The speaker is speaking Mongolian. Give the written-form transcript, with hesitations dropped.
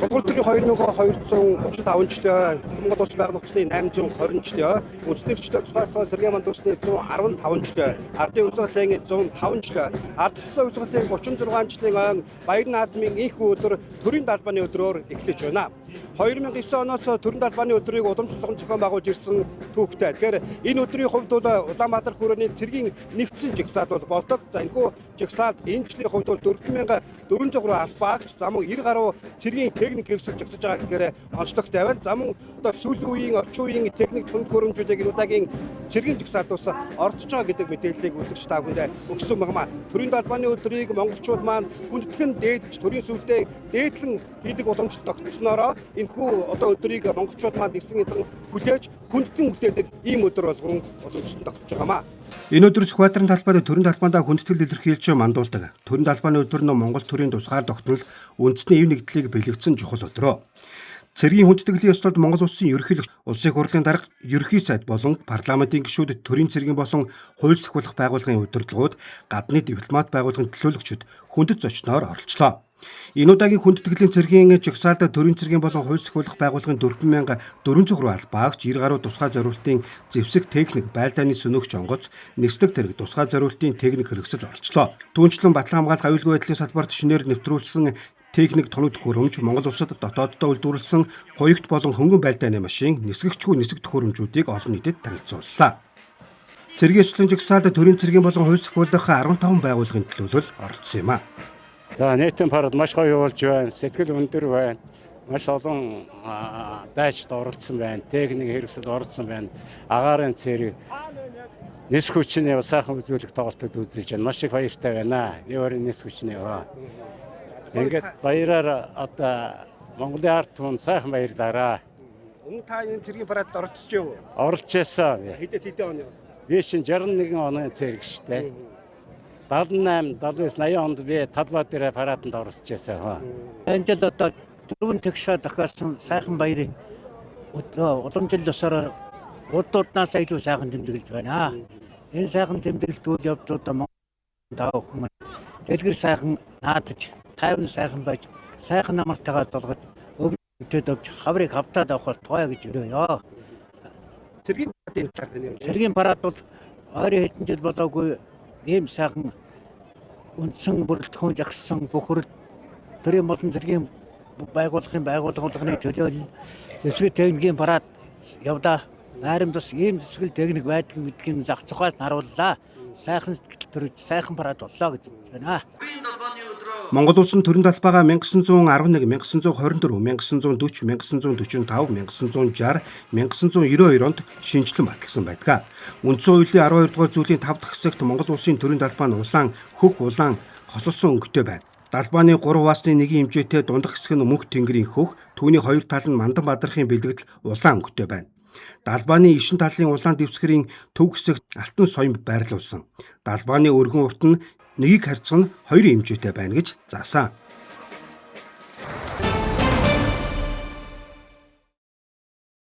Монгол төрийн 2235 жилийн Монгол улс байгуулагдсны 820 жилийн үндэсний эрхчлөө тусгаарлах цэргийн манд улсны 115 жилийн ардын хувьсгалын 105 жилийн ардчилсан хувьсгалын 36 жилийн ойн Баяр наадмын энхүү өдөр төрийн даалбааны өдрөөр эхлэж байна. 2009 оноос төрийн даалбааны өдрийг уламжлалт зохион байгуулж ирсэн түүхтэй. Тэгэхээр энэ өдрийн хувьд бол Улаанбаатар хүрээний цэргийн нэгдсэн жагсаалт бол болдог. За энэхүү жагсаалт энэ жилийн хувьд бол 4403 албаагч за мөн 90 гаруй цэргийн техник хэрэгсэл жагсаж байгаа гэхээр онцлогтой байна. За мөн одоо сүүлийн үеийн орчин үеийн техник тоног хөрөмжүүдийг энэ удаагийн цэргийн жагсаалт бас оролцож байгаа гэдэг мэдээллийг үзэгч та бүхэндээ өгсөн байна. Төрийн даалбааны өдрийг монголчууд маань хүндэтгэн дээдэлж төрийн сүлдээ дээдлэн хийдэг уламжлалт тогтсноороо энэхүү одоо өдрийг монголчууд маань тэгсэн хэдэн хүлээж хүндэтгэн хүлээдэг ийм өдөр болгон уламжлалт тогтож байгаамаа. Энэ өдөр Сүхбаатарын талбайд төрийн талбайдаа хүндэтгэл илэрхийлж мандуулдаг. Төрийн талбайны өдөр нь Монгол төрийн тусгаар тогтнол үндэсний эв нэгдлийг бэлэгдсэн чухал өдрөө. Цэргийн хүндэтгэлийн ёслолд Монгол улсын ерөнхийлөгч, улсын хурлын дарга, ерөнхий сайд болон парламентын гишүүд, төрийн цэргийн болон хууль сахиулах байгууллагын удирдлагууд, гадны дипломат байгууллагын төлөөлөгчид хүндэт зочноор оролцлоо. Энэ удаагийн хүндэтгэлийн цэргийн жагсаалд төрийн цэргийн болон хууль сахиулах байгууллагын 4403 албаагч, 90 гаруй тусгай зориултын зэвсэг техник, байлдааны сөнөөгч онгоц, нислэг тэрэг, тусгай зориултын техник хэрэгсэл оролцлоо. Түүнчлэн батлан хамгаалах аюулгүй байдлын салбарт шинээр нэвтрүүлсэн техник тоног төхөөрөмж, Монгол улсад дотооддоо үйлдвэрлэсэн хуягт болон хөнгөн байлдааны машин, нисгэгчгүй нисэх төхөөрөмжүүдийг олон нийтэд танилцууллаа. Цэргийн ёслолын жагсаалд төрийн цэргийн болон хууль сахиулах 15 байгууллагын төлөөлөл оролцсон юм а. За нийтийн парад маш гоё болж байна. Сэтгэл өндөр байна. Маш олон дайчид оролцсон байна. Техник хэрэгсэл оролцсон байна. Агаарын цэрэг нисэх хүчний сайхан үзүүлэх тоглолтод үзүүлж байна. Маш их баяртай байна. Еврын нисэх хүчний. Ингээд баяраар одоо Монголын ард түмэн сайхан баярлаараа. Өмнө та энэ цэргийн парадд оролцож юу? Оролцож байсан. Хэдээс хэдэн он юу? Би чинь 61 оны цэрэг штэ. 78, 79, 80 онд би талбай дээр параданд оролцож байсан. Энэ жил одоо дөрвөн тэгшээ тохиолсон сайхан баярын уламжлал ёсоор урд урднаас илүү сайхан тэмдэглэж байна. Энэ сайхан тэмдэглэлт үйл явдлуудаа Монгол та бүхэн дэлгэр сайхан наадаж, тайван сайхан байж, сайхан амартайгаа золгож, өвдөд өвж хаврыг хавтаад авах болтугай гэж өрөөё. Цэргийн парадын талаар таны юу? Цэргийн парад бол ойрын хэдэн жил болоогүй ийм сайхан үндсэн бүрэлдэхүүн жагссан бүх хөрөл төрийн болон цэргийн байгууллагын байгууллагын төлөөлөл зэвсэг техникийн парад явдаа. Найрамд бас ийм зэвсгэл техник байдаг гэдгийг зах зохиос харууллаа. Сайхан сэтгэл төрж сайхан парад боллоо гэж байна. Монгол улсын төрийн талбайгаа 1911, 1924, 1940, 1945, 1960, 1992 онд шинэчлэн баталсан байдаг. Үндсэн хуулийн 12 дугаар зүйлийн 5 дахь хэсэгт Монгол улсын төрийн талбай нь улаан, хөх улаан хосолсон өнгөтэй байна. Далбааны 3 хуваасны нэгэн хэмжээтэй дундах хэсэг нь мөнх тэнгэрийн хөх, түүний хоёр тал нь мандан бадрахын бэлэгдэл улаан өнгөтэй байна. Далбааны ишин талын улаан дэвсгэрийн төв хэсэгт алтан соёмб байрлуулсан. Далбааны өргөн урт нь нэгийг харьцах нь хоёрын хэмжээтэй байна гэж заасан.